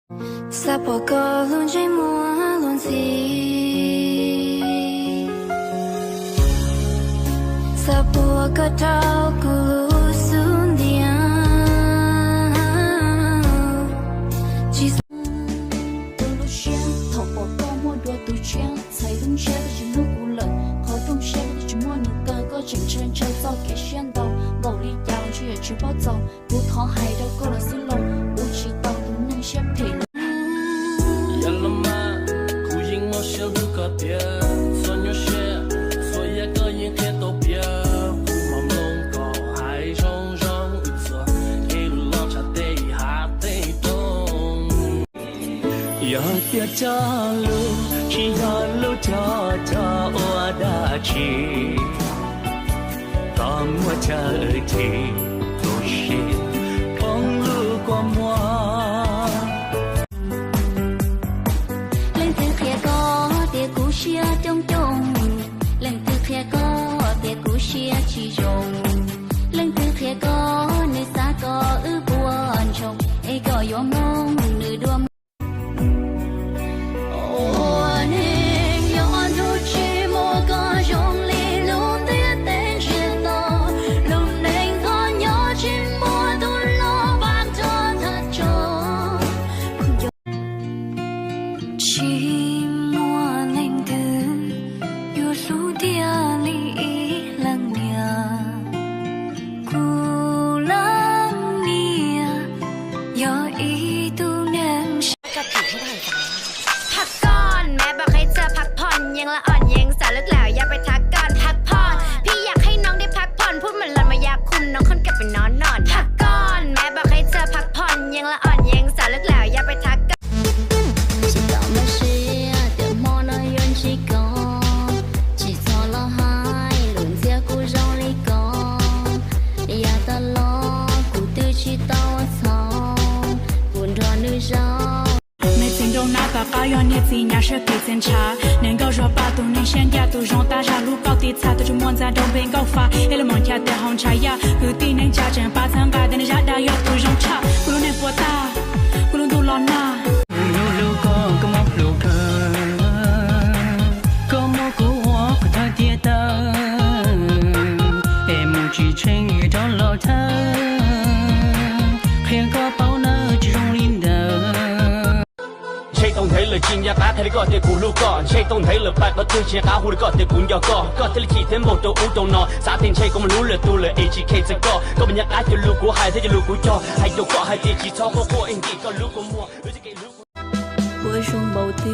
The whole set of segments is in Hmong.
Xav pom koj lub ntsej muag luag ntxhi, xav pom koj rau kuv lub xub ntiag. Tsis tu lub siab thaum pom koj muaj dua tus tshiab, txhais lub ntshiab koj tsis hlub kuv lawm, qhov rooj siab koj twb tsis muab nws kaw, koj tseem ntshaw ntshaw txoj kev siab ntau, npaum li cas los ntshe yuav tsis paub txaus. Kuv thov hais rau koj los xwb lauj, kuv tsis tau tus neeg siab phem. Yog los mas kuv yeej mob siab hlub koj tiag, txhua nyuaj siab txhua yam koj yeej qhia tau piav, kuv mam mloog koj hais zoo zoo, wb txuas kev lus los tshaj tej hav tej roob. Yog tias cog lus tsis yog lus cog cog ua dab tsi, koj muaj chaw chim tu siab poob lub kua muag. Leej twg qhia koj tias kuv siab coob coob? Leej twg qhia koj tias kuv siab tsis zoo? Leej twg qhia koj nws xav kom wb puas ntsoog, es koj yuav mloog nws dua? Ua neeg yog ntsuj tsis muaj koj zoo li lub ntiaj teb ntsiag to, lub neej koj nyob tsis muaj tus los pab rau thaj tsam. Tsis muaj leej twg yuav hlub tiag li ib leej niam. Kuv leej niam yog ib tug neeg พักก่อน แม่บอกให้เธอพักผ่อน ยังละอ่อน ยังสาวลึกแล้ว อย่าไปทักก่อน พักผ่อน พี่อยากให้น้องได้พักผ่อน พูดเหมือนหลอน ไม่อยากคุมน้อง คนกลับไปนอนนอน พักก่อน แม่บอกให้เธอพักผ่อน ยังละอ่อน ยังสาวลึกแล้ว อย่าไปทักก่อน Tsis tau npaj siab tias hmo no yuav ntsib koj, tsis txhob los hais lus ntxias kuv zoo li ko. Yav tas los kuv twb tsis tau ua txhaum, kuv nrog nws zaum. Niag txiv nraug nab tom qab yog niag txiv nyav siab kis txias ntshav, niag nkauj zog paj tus neeg siab ncaj tus zoo tab zaj hlub koj tiv txha tus tsis muaj ntxa rau npe nkauj fa, ib lub moos ncha tes haus ntshav yaj, kwv tij neej tsa tseem pab txhawb nqa tias niag zaj dag yog tus zoo tshaj. Kuv lub neej puas tag, kuv lub ntuj los nag. Kuv hlub hlub koj, koj muab hlub kawg, koj muab kuv ua qhov thawj tiaj tawg, es mus tsis tsheej yuav rov los thawj, qhia koj paub nawb tsis zoo li ntawd. Ntshe tau ntev lawm tsis nco qab qhia li koj tias kuv hlub koj, ntshe tau ntev lawm pab qhov twg tsis nco qab hu li koj tias kuv nco koj. Koj thiaj li chim thiab npaum rau ub rau no, xav tias ntshe koj muaj hlub lwm tus lawm es tsis kheev txog koj. Koj puas nco qab cov lus kuv hais thiab cov lus kuv cog, hais rau koj hais tias tsis txhob quaj quaj es nkim koj lub kua muag. Ua zoo npaum twg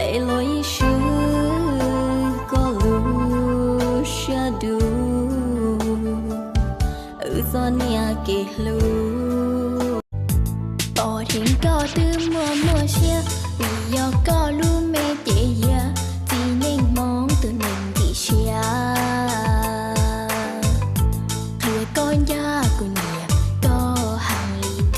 es los yeej swb koj lub siab dub, wb txoj niag kev hlub. Pom dheev koj twb muaj muaj siab, vim yog koj